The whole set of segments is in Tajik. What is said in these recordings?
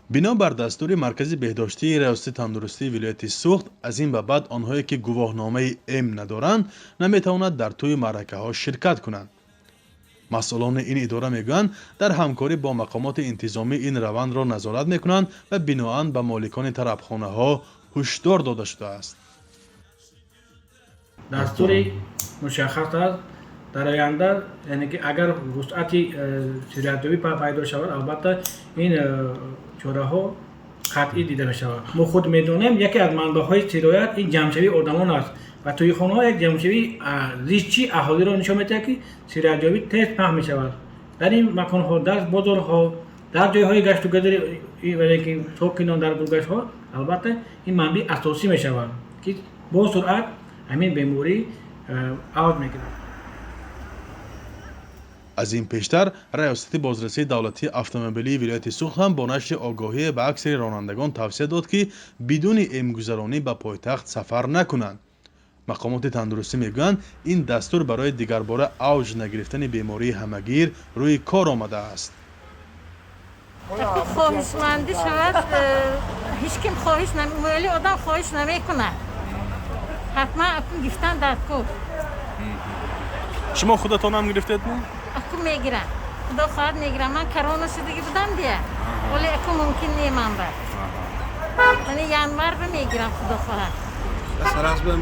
Бино бар дастури Маркази беҳдоштии Раёсати тандурустии вилояти Суғд, аз ин ба баъд онҳое, ки гувоҳномаи эм надоранд, наметавонад дар тӯю маъракаҳо ширкат кунанд. Масъулони ин идора мегӯянд, дар ҳамкорӣ бо мақомоти интизомӣ ин равандро назорат мекунанд ва биноан ба моликони тарабхонаҳо ҳушдор дода шудааст. Дастури мушаххас аст. Дар оянда, яъне ки агар вусъати сироятёбӣ пайдо шавад, албатта, ин чораҳо қатъӣ дида мешавад. Мо худ медонем, яке аз манбаъҳои сироят ин ҷамъшавии одамон аст ва тӯйхонаҳо як ҷамъшавии зичи аҳолиро нишон медиҳад, ки сироятёбӣ тез паҳн мешавад дар ин маконҳо, дар бозорҳо, дар ҷойҳои гаштугузори, ки сокинон дар гулгаштҳо. Албатта, ин манбаи асосӣ мешавад, ки бо суръат ҳамин беморӣ авҷ мегирад. Аз ин пештар Раёсати бозрасии давлатии автомобилии вилояти Суғд ҳам бо нашри огоҳие ба аксари ронандагон тавсия дод, ки бидуни эмгузаронӣ ба пойтахт сафар накунанд. Мақомоти тандурустӣ мегӯянд, ин дастур барои дигарбора авҷ нагирифтани бемории ҳамагир рӯи кор омадааст. Хоҳишмандӣ шавад, ҳеҷ ким хоҳиш, мӯли одам хоҳиш намекунад, ҳатман акун гирифтан дар кор. Шумо худатонам гирифтедму? Акун мегирам, худо хоҳад, мегирам. Ман корона шудагӣ будам дия, вале акун мумкин не ман ба мани январ ба мегирам, худо хоҳад. Сарасбам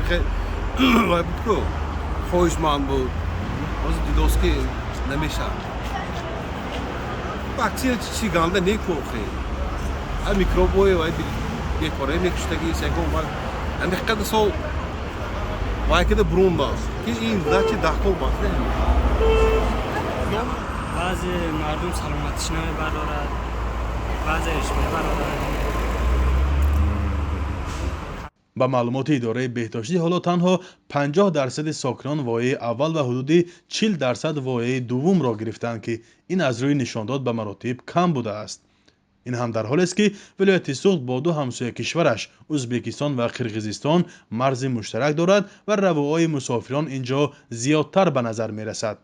вай буд ку, хоҳишманд буд. Ҳозир дидост, ки намешавад. Ваксина чи ганда неку, охи ҳа микробое вай бекора мекуштаги ягон вай ҳамиқадар сол вай када бурундааст, ки ин значит даҳкор баст. Баъзе мардум саломатиш намебардорад, баъзеаш мебарорад. Ба маълумоти идораи беҳдоштӣ, ҳоло танҳо 50 дарсади сокинон вояи аввал ва ҳудуди 40 дарсад вояи дуввумро гирифтаанд, ки ин аз рӯи нишондод ба маротиб кам будааст. Ин ҳам дар ҳолест, ки вилояти Суғд бо ду ҳамсоя кишвараш, Ӯзбекистон ва Қирғизистон, марзи муштарак дорад ва равуои мусофирон ин ҷо зиёдтар ба назар мерасад.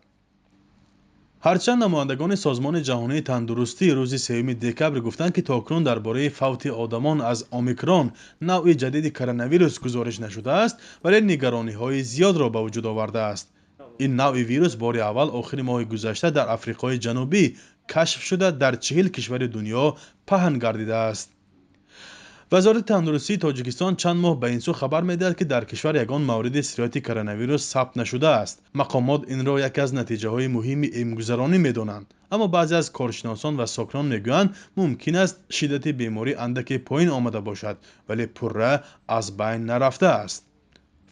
Ҳарчанд намояндагони Созмони ҷаҳонии тандурустӣ рӯзи 3 декабр гуфтанд, ки то кунун дар бораи фавти одамон аз омикрон, навъи ҷадиди коронавирус, гузориш нашудааст, вале нигарониҳои зиёдро ба вуҷуд овардааст. Ин навъи вирус бори аввал охири моҳи гузашта дар Африқои Ҷанубӣ кашф шуда, дар 40 кишвари дунё паҳн гардидааст. Вазорати тандурустии Тоҷикистон чанд моҳ ба ин сӯ хабар медиҳад, ки дар кишвар ягон мавриди сирояти коронавирус сабт нашудааст. Мақомот инро яке аз натиҷаҳои муҳими эмгузаронӣ медонанд, аммо баъзе аз коршиносон ва сокинон мегӯянд, мумкин аст шиддати беморӣ андаке поин омада бошад, вале пурра аз байн нарафтааст.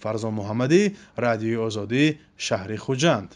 Фарзон Муҳаммадӣ, Радиои Озодӣ, шаҳри Хуҷанд.